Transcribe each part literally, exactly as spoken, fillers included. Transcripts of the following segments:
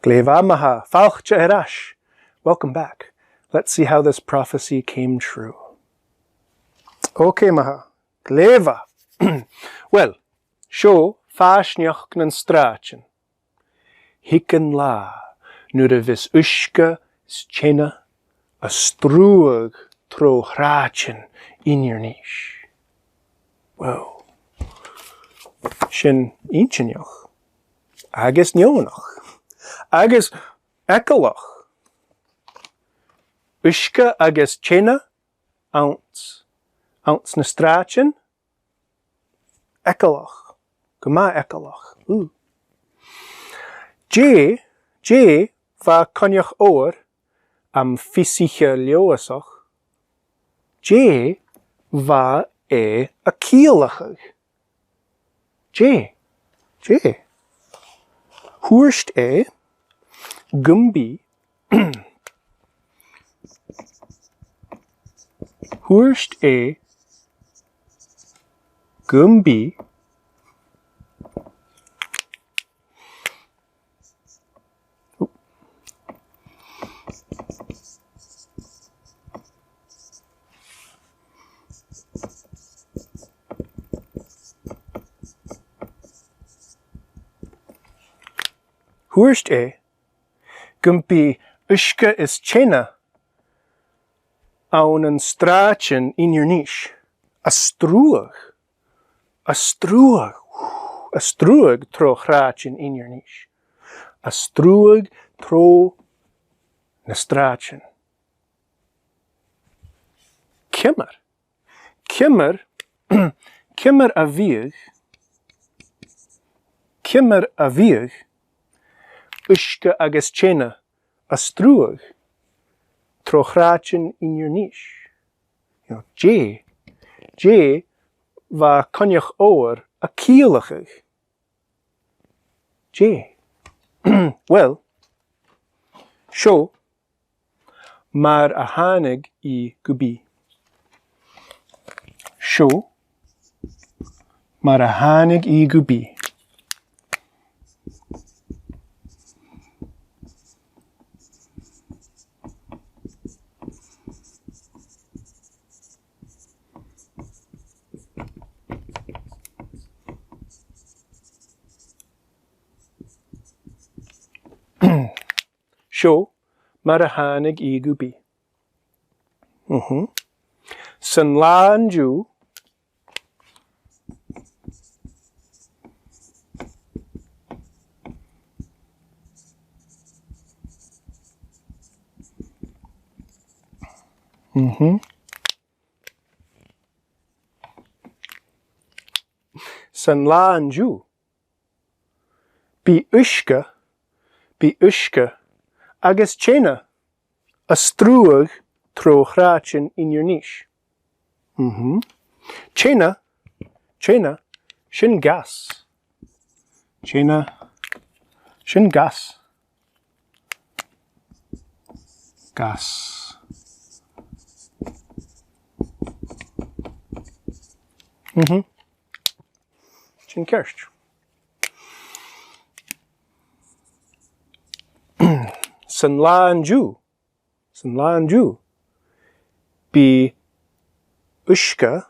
Glè mhath, ma-thà. Fàilte air ais. Welcome back. Let's see how this prophecy came true. Ok, ma-thà. Glè mhath. Uill, seo fàisneachd nan sràidean. Thig an latha nuair a bhios uisge is teine a' sruthadh tro shràidean Inbhir Nis. Wow. Sin inntinneach. Agus neònach. Agus eagalach. Uisge agus teine anns, anns na sràidean. Eagalach. Gu math eagalach. Ù. Dè, dè bha Coinneach Odhar, am fiosaiche Leòdhasach, dè bha e a' ciallachadh? Dè, dè. Thuirt e gum bi, thuirt e gum bi, thuirt e gum bi uisge is teine ann an sràidean Inbhir Nis a' sruthadh, a' sruthadh, a' sruthadh tro shràidean Inbhir Nis. A' sruthadh tro na sràidean. Ciamar? Ciamar, ciamar a bhiodh, ciamar a bhiodh uisge agus teine a' sruthadh tro shràidean Inbhir Nis? You know, dè, dè bha Coinneach Odhar a' ciallachadh? Dè? Uill, seo mar a thàinig i gu bith. Seo mar a thàinig i gu bith. Seo mar a thàinig i gu bith. Mhm. San là an-diugh, mhm. San là an-diugh, bidh uisge, bidh uisge agus teine a' sruthadh tro shràidean Inbhir Nis. Mhm. Teine, teine, sin gas. Teine, sin gas. Gas. Mhm. Sin ceart. San là an-diugh, san là an-diugh, bidh uisge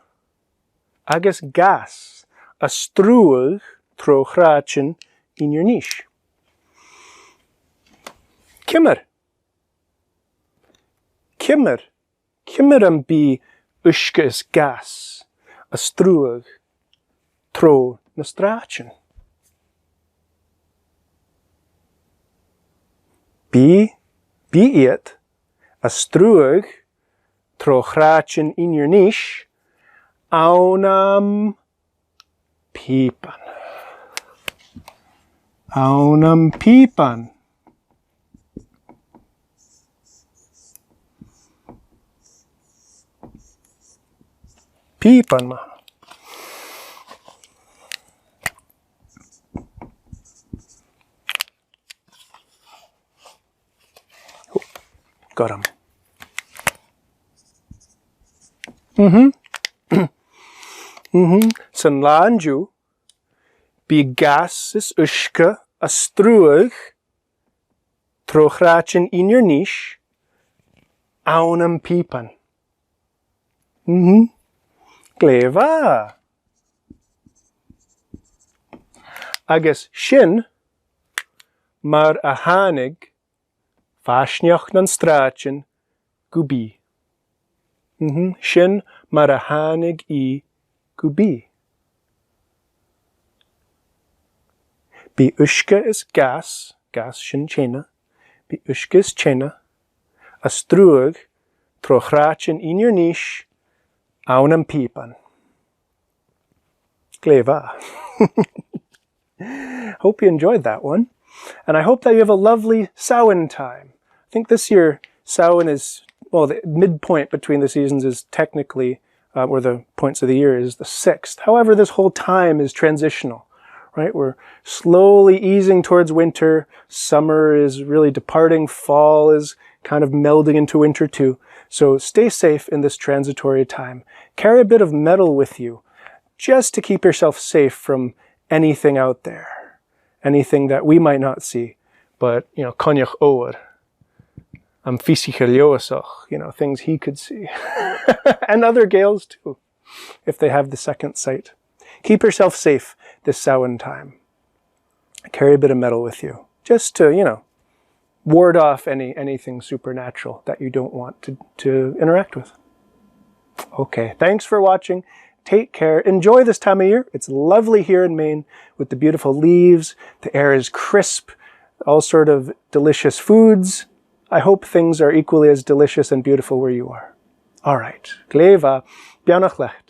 agus gas a' sruthadh tro shràidean Inbhir Nis. Ciamar? Ciamar? Ciamar am bi uisge is gas a' sruthadh tro na sràidean? Bidh, bidh iad a' sruthadh tro shràidean Inbhir Nis ann am pìoban. Ann am pìoban. Pìoban, ma-thà. Gorm. Mhm. Mhm. San là an-diugh, bidh gas is uisge a' sruthadh tro chràitean Inbhir Nis ann am pìoban. Mhm. Glè mhath. Agus sin mar a thàinig fàisneachd nan sràidean gu bith. Mhm. Sin mar a thàinig i gu bith. Bidh uisge is gas, gas, sin teine, bidh uisge is teine a' sruthadh tro chràitean Inbhir Nis ann am pìoban. Glè mhath. Hope you enjoyed that one. And I hope that you have a lovely Samhain time. I think this year, Samhain is, well, the midpoint between the seasons is technically, uh, or the points of the year is the sixth. However, this whole time is transitional, right? We're slowly easing towards winter. Summer is really departing. Fall is kind of melding into winter too. So stay safe in this transitory time. Carry a bit of metal with you just to keep yourself safe from anything out there, anything that we might not see, but, you know, Coinneach Odhar, am fiosaiche Leòdhasach, you know, things he could see. And other Gaels too, if they have the second sight. Keep yourself safe this Samhain time. Carry a bit of metal with you, just to, you know, ward off any, anything supernatural that you don't want to, to interact with. Okay, thanks for watching. Take care. Enjoy this time of year. It's lovely here in Maine with the beautiful leaves. The air is crisp, all sort of delicious foods. I hope things are equally as delicious and beautiful where you are. All right. Glè mhath. Beannachd leat.